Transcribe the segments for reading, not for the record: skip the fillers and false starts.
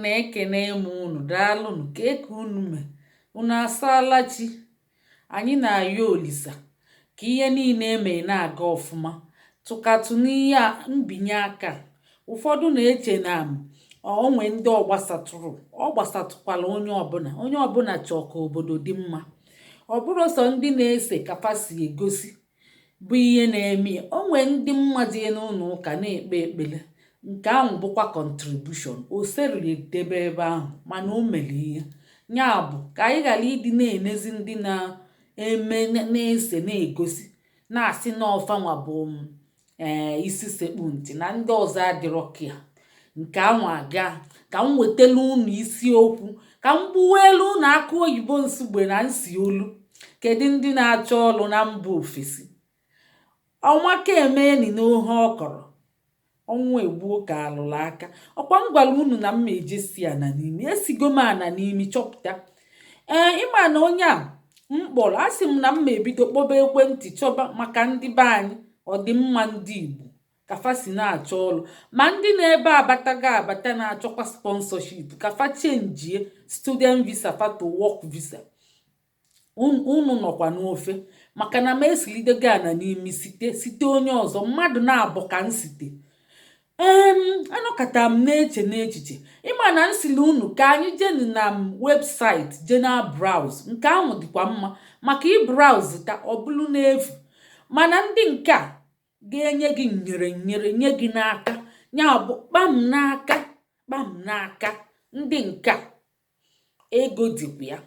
Ụmụnne, ekene m unu. Daalụnụ. Kee ka unu mee? Unu asaala chi? Anyị na-ayọ Olisa ka ihe niile eme na-aga ọfụma, tụkatụ n'ihe a mbinye aka. Ụfọdụ na-eche na onwe ndị ọgbasatụrụ ọ gbasatụkwala. Onye ọbụla, onye ọbụla chọọ ka obodo dị mma. Ọ bụrụ sọ ndị na-ese ka fa si egosi bụ ihe na-eme ya. O nwee ndị mma jee n'ụlọ ụka na-ekpe ekpere, nke ahụ bụkwa contribution. O seriri debe ebe ahụ, mana o mere ihe ya bụ ka anyị ghara ịdị na-enezi ndị na-eme na-ese na-egosi, na-asị na ọfanwa bụ isi sekpu ntị na ndị ọzọ adịrọ ka nke ahụ. Aga ka m wetelu unu isiokwu, ka m gbuwelu unu akụ oyibo nsugbe na nsi olu. Kedu ndị na-achọ ọrụ na mba ofesi? Ọnwaka emeni n'ohe ọ kọrọ ọnwụ egbuo ka alụrụ aka. Ọkwa m gwara unu na m ma ejesi ana n'imi, esigo m ana n'imi chọpụta. Ee, ịma na onye a m kpọrọ, asị m na m ma ebido kpọba ekwentị chọba maka ndị be anyị, ọdịmma ndị Igbo, ka fa si na-achọ ọrụ, ma ndị na-ebe abatago abata na-achọkwa sponsorship ka fa changie student visa fa to work visa. Unu nọkwa n'ofe maka na m esilidego ana n'imi site site onye ọzọ mmadụ na-abụ ka m site. Anọkọta m na-eche n'echiche, ịma na nsili unu ka anyị jenu na m website je na browse. Nke ahụ dịkwa mma maka ị browse ta ọ bụrụ n'efu, mana ndị nke a ga-enye gị nyere nyere nye gị n'aka, ya bụ kpam n'aka, kpam n'aka. Ndị nke a ego dịkwa ya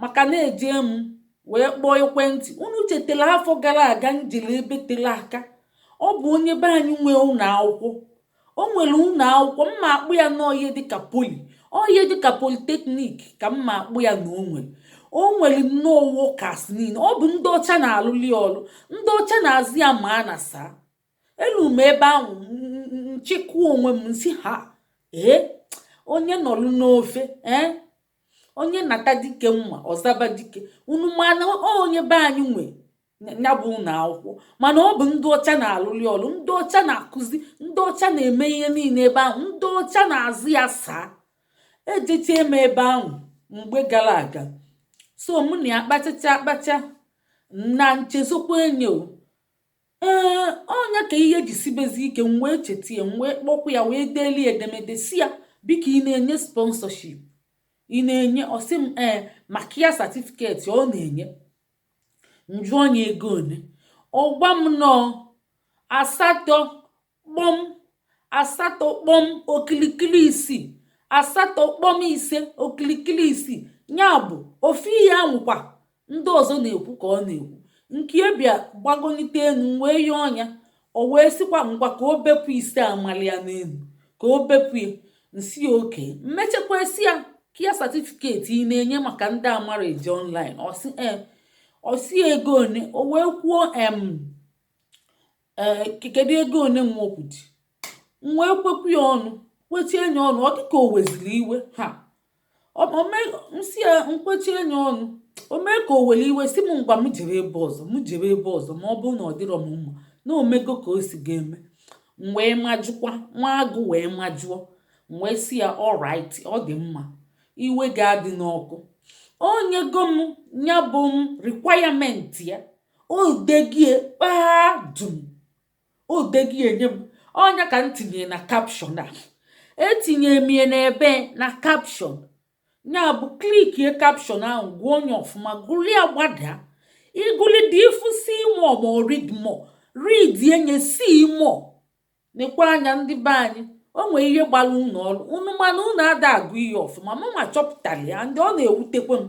maka na-eje m wee kpọọ ekwentị. Unu chetara afọ gara aga m jere ebe tere aka? Ọ bụ onye be anyị nwee ụlọ akwụkwọ. O nwere ụlọ akwụkwọ mma akpụ ya nọọ ihe dịka poly, ọ ihe dịka polytechnic ka mma akpụ ya, na o nwere nnọọ workers niile. Ọ bụ ndị ọcha na-alụli ọrụ, ndị ọcha na-azụ ya ma a na saa elu m ebe ahụ. Nchịkwa onwe m nsi ha, ee, onye nọlụ n'ofe, ee, onye nata dike mma ọzaba dike. Unu mana onye be anyị nwe ya bụ ụlọ akwụkwọ, mana ọ bụ ndị ọcha na-alụli ọrụ, ndị ọcha na-akụzi, ndị ọcha na-eme ihe niile ebe ahụ, ndị ọcha na-azụ ya saa. Ejechie m ebe ahụ mgbe gara aga, so mụ na ya kpachacha akpacha na nchezokwa enyo. Ee, ọnya ka ihe ji sibezi ike. M wee cheta ya, m wee kpọkwa ya, wee deeli edemede si ya, biko, ị na-enye sponsorship? Ị na-enye? Ọsị m ee, maka ya certificate ọ na-enye. Njụ onye ego one. Ọ gwa m nọọ 8.8.6 8.5 okilikili 6. Ya bụ ofu ihe ahụkwa ndị ọzọ na-ekwu ka ọ na-ekwu. Nke bịa gbagolite elu wee yọọ ọnya, o wee sịkwa ngwa ka o bepụ ise amali ya n'elu, ka o bepụ ya. Nsi ya oke mmechakwa si ya ka ya certificate ị na-enye maka ndị amara eji online. Ọsị ee. Ọsị ego one. O wee kwuo em ee, kedu ego one nwa okwu dị. M wee kwekwu ya ọnụ, kwechie ya ọnụ. Ọ dịka o weziri iwe ha nsị ya nkwechie ya ọnụ, o mee ka o were iwe si m ngwa, m jere ebe ọzọ, m jere ebe ọzọ, ma ọ bụrụ na ọ dịrọ m mma na omego ka o si ga-eme. M wee majụkwa nwa agụ, wee majụọ. M wee sị ya, alright, ọ dị mma, iwe ga-adị n'ọkụ. Onyego m ya bụ m requirement ya, odegie kpaa dum, odegie nye m. Ọnya ka m tinye na caption a, etinye m ya n'ebe na caption. Ya bụ clickie caption ahụ, gụọ onye ọfụma, gụrụ ya gbadaa, ịgụlide ifu see more ma ọ read more, read enye see more. Nekwa anya ndị be anyị, o nwee ihe gbara unu ọrụ unu, mana unu ada agụ ihe ọfụma. Mụ ma chọpụtara ya, ndị ọ na-ewutekwe m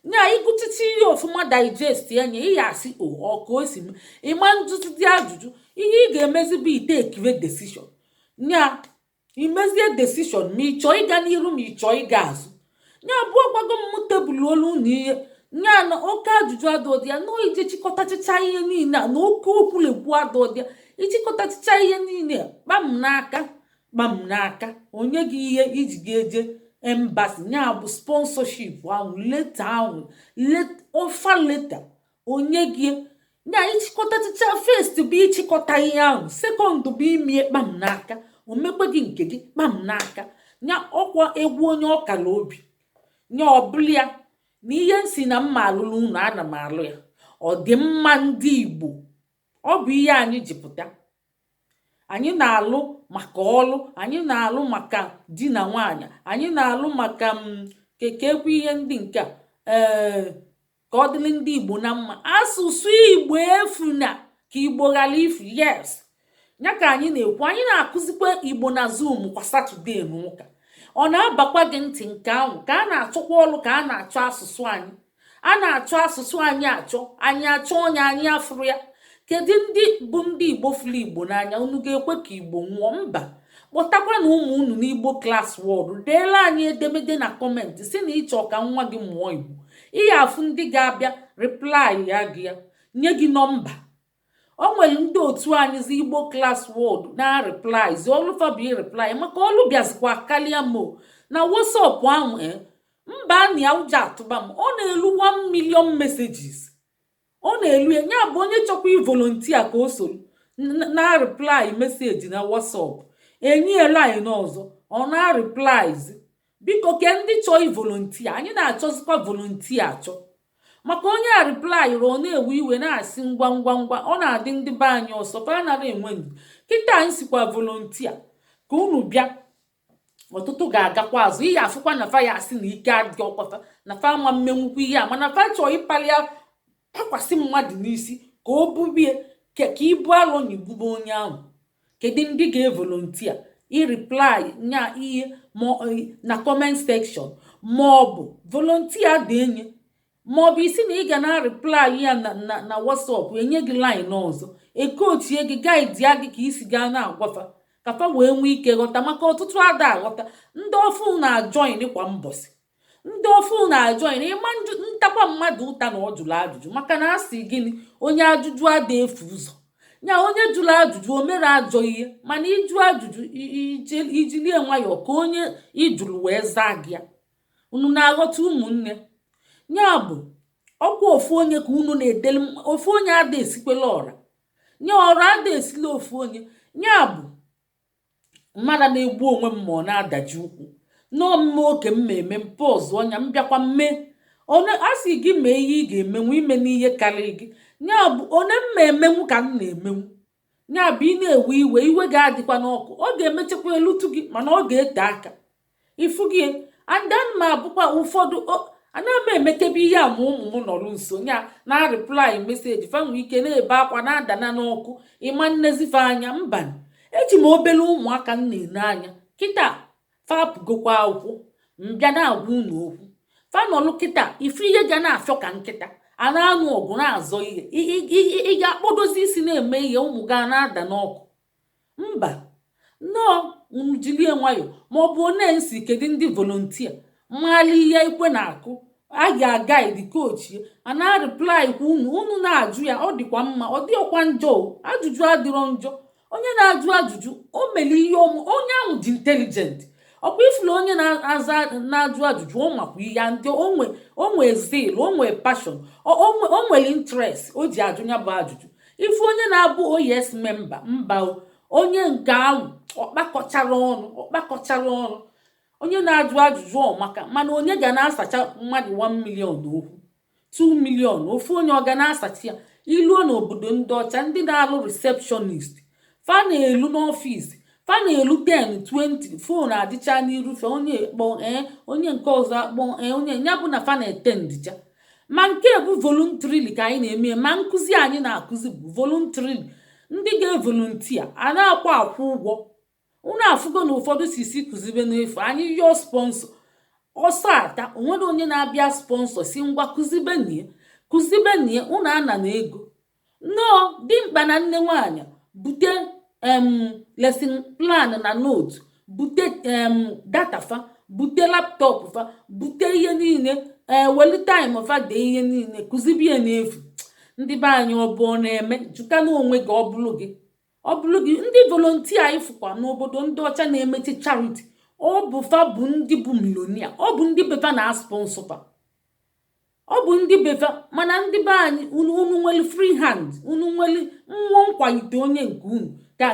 nya. Ịgụtụta ihe ọfụma, digest ya nye ị, ya asị o ọ ka o si m ịma njụtụdị ajụjụ. Ihe ị ga-emezi bụ ite ekire decision nya, imezie decision ma ị chọọ ịga n'iru, ma ị chọọ ịga azụ. Nya abụọ gwago m tebụl olu unu ihe nya na oke ajụjụ adọdị ya na ije chịkọtachicha ihe niile a na oke okwulekwu adọdị ya. Ịchịkọtachicha ihe niile a, kpam n'aka, kpam n'aka, onye gị ihe iji ga-eje embassy, nya bụ sponsorship ahụ, letter ahụ, offer letter onye gị nya. Ịchịkọtachicha, first bụ ịchịkọta ihe ahụ, second bụ imie kpam n'aka, omekwe gị nke gị kpam n'aka. Nya ọkwa egwu onye ọkala obi nya ọbụla ya na ihe nsi na mma alụlụ unu, ana m alụ ya. Ọ dị mma ndị Igbo, ọ bụ ihe anyị ji pụta. Anyị na-alụ maka ọlụ, anyị na-alụ maka di na nwanyị, anyị na-alụ maka m kekekwa ihe ndị nke a, ee, ka ọ dịrị ndị Igbo na mma, asụsụ Igbo efu na ka Igbo ghara ifu. Yes, ya ka anyị na-ekwu. Anyị na-akụzikwa Igbo na Zoom kwa Saturday na ụka. Ọ na-abakwa gị ntị nke ahụ ka a na-achọkwa ọlụ, ka a na-achọ asụsụ anyị, a na-achọ asụsụ anyị, achọ anyị, achọ onye anyị afụrụ ya. Kedu ndị bụ ndị Igbo fụrụ Igbo n'anya? Unu ga-ekwe ka Igbo nwụọ? Mba. Kpọtakwa na ụmụ unu n'Igbo Class World. Deela anyị edemede na comment si na ịchọ ka nwa gị mụọ Igbo. Ihe afụ ndị ga-abịa reply ya gị, ya nye gị nọmba. O nwere ndị otu anyị zi Igbo Class World na reply zi ọlụfa bụ reply, maka ọlụ bịazikwa karịa mo na WhatsApp ahụ. E mba na ya, ụjọ atụba m. Ọ na-elu 1 million messages, ọ na-elu ya. Ya bụ, onye chọkwa ivolunteer ka o soro na reply message na WhatsApp, enyi line ọzọ ọ na replies. Biko, ke ndị chọọ ivolunteer, anyị na-achọzikwa volunteer achọ, maka onye a reply ọ na-ewe iwe, na-asị ngwa ngwa ngwa. Ọ na-adị ndị be anyị ọsọ, fa anaghị enwe ndụ. Kịta anyị sikwa volunteer ka unu bịa, ọtụtụ ga-agakwa azụ. Ihe afụkwa na fa ya asị na ike adịghị ọkwafa, na fa ama mmenwukwu ihe a, mana fa chọọ ịkpali ya pakwasị mmadụ n'isi ka o bubie ka ibu alụ na igbube onye ahụ. Kedu ndị ga-evolunteer ireply nya ihe na comment section, ma ọ bụ volunteer dị enye, ma ọ bụ isi na ị ga na reply ya na WhatsApp, enye gị line ọzọ, ekochie gị, guide ya gị ka isi gaa na-agwafa ka fa wee nwee ike ghọta, maka ọtụtụ ada aghọta. Ndị ọfụ na-ajoin kwa mbọsị, ndị ọfụ na-ajoin. Ịma ntakwa mmadụ ụta na ọ jụrụ ajụjụ, maka na asị gịnị? Onye ajụjụ ada efu ụzọ. Ya onye jụrụ ajụjụ, o mere ajọ ihe, mana ịjụ ajụjụ, ijilie nwayọọ ka onye ịjụrụ wee zaa gị ya. Unu na-aghọta, ụmụnne? Ya bụ, ọkwa ofu onye ka unu na-edele, ofu onye ada esikwela ọra nye ọra, ada esila ofu onye. Ya bụ, mmadụ na-egbu onwe m ma ọ na-adaji ụkwụ nọọ mme oke m ma eme mpụ ọzọ ọnya m bịakwa mmee. A sị gị mee ihe ị ga-emenwu, ime n'ihe karịrị gị. Ya bụ, one mma emenwu ka m na-emenwu. Ya bụ, ị na-ewe iwe, iwe ga-adịkwa n'ọkụ, ọ ga-emechakwa elutu gị, mana ọ ga-ete aka ifu gị. And ma abụkwa ụfọdụ ana m emekebe ihe a ma ụmụ m nọrọ nso nya na reply message, fa nwee ike na-ebe akwa na-adana n'ọkụ, ịma nnezife anya. Mba, eji m obere ụmụaka m na-ene anya kịta, fa apụgokwa akwụkwọ, mbịa na-agwa unu okwu. Fa nọlụ kịta, ifu ihe ga na-afịọ ka nkịta a na-anụ ọgụ na-azọ ihe. Ị ga-akpọdozi isi na-eme ihe, ụmụ ga na-ada n'ọkụ. Mba nnọọ, unu jilie nwayọ, ma ọ bụ one nsi. Kedu ndị volunteer mmalị ihe ikwe na-akụ a ga-aguide coachie a na reply kwa unu? Unu na-ajụ ya, ọ dịkwa mma, ọ dịghịkwa njọ o. Ajụjụ adịrọ njọ. Onye na-ajụ ajụjụ, o mere ihe ọmụ, onye ahụ dị intelligent. Ọkwa ifuru onye na-aza na-ajụ ajụjụ, ọ makwa ihe ndị onwe, onwe zeal, onwe passion, o nwere interest o ji ajụ ya bụ ajụjụ. Ifu onye na-abụ oyes member, mba o, onye nke ahụ ọkpakọchara ọnụ, ọkpakọchara ọnụ. Onye na-ajụ ajụjụ ọ maka, mana onye ga na-asacha mmadụ 1 million okwu, 2 million, ofu onye ọ ga na-asacha ya? Iluo n'obodo ndị ọcha, ndị na-alụ receptionist, fa na-elu n'ọfịs, fa na-elu 10, 20 phone adịcha n'irufe. Onye kpọ, ee, onye nke ọzọ akpọ, ee, onye ya bụ na fa na-ete ndịcha. Ma nke bụ voluntarily ka anyị na-eme, ma nkụzi anyị na-akụzi bụ voluntarily. Ndị ga-evolunteer a na-akwa akwụ ụgwọ. Unu afụgo na ụfọdụ si kụzibe n'efu. Anyị yọọ sponsor, ọsọ ata. Onwere onye na-abịa sponsor si ngwa, kụzibenie, kụzibenie. Unu ana na ego nnọọ dimkpa na nne nwanyị bute lesson plan na note, bute data fa, bute laptop fa, bute ihe niile, ee, welu time fa dee ihe niile, kụzibie n'efu. Ndị be anyị, ọ bụ ọ na-eme jụka n'onwe gị. Ọ bụrụ gị, ọ bụrụ gị, ndị volunteer anyị fụkwa n'obodo ndị ọcha na-emechi charity, ọ bụ fa bụ ndị bụ millionaire, ọ bụ ndị befa na sponsor fa, ọ bụ ndị befa. Mana ndị be anyị, unu nwere free hand, unu nwere mmụọ nkwalite onye nke unu ka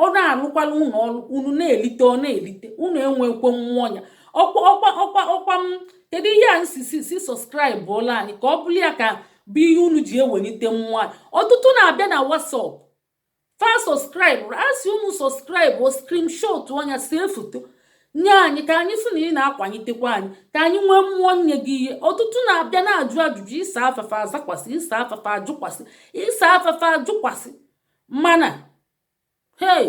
Ọ na-alụkwala unu ọrụ, unu na-elite, ọ na-elite, unu enwekwe mmụọ ya. Ọkwa ọkwa ọkwa ọkwa m, kedu ihe a nsi si si subscribe ụlọ anyị, ka ọ bụrụ ya ka bụ ihe unu ji ewelite mmụọ anyị. Ọtụtụ na-abịa na WhatsApp, fa subscribe, a sị unu subscribe, o screenshot ọnya, see foto nye anyị, ka anyị sị na ị na-akwalitekwa anyị, ka anyị nwee mmụọ nye gị ihe. Ọtụtụ na-abịa na-ajụ ajụjụ, ịsa afafa azakwasị, ịsa afafa ajụkwasị, ịsa afafa ajụkwasị. Mana hei,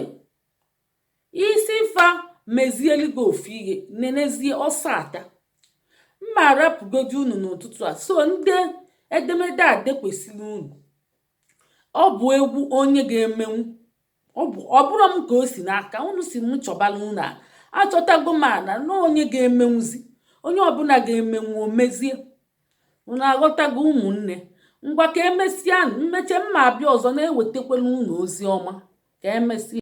isi fa mezielu gị ofu ihe, nenezie ọsọ ata mma arapụgodi unu n'ụtụtụ a. So ndị edemede a dekwesịrị unu, ọ bụ egwu onye ga-emenwu. Ọ bụ ọ bụrụ m ka o si n'aka unu si m chọbala unu a, achọtago m ana na onye ga-emenwuzi, onye ọbụla ga-emenwu o mezie. Unu aghọtago, ụmụnne? Ngwa, ka emesịa. Mmeche mma abịa ọzọ na-ewetakwala unu ozi ọma. Ka emesịa.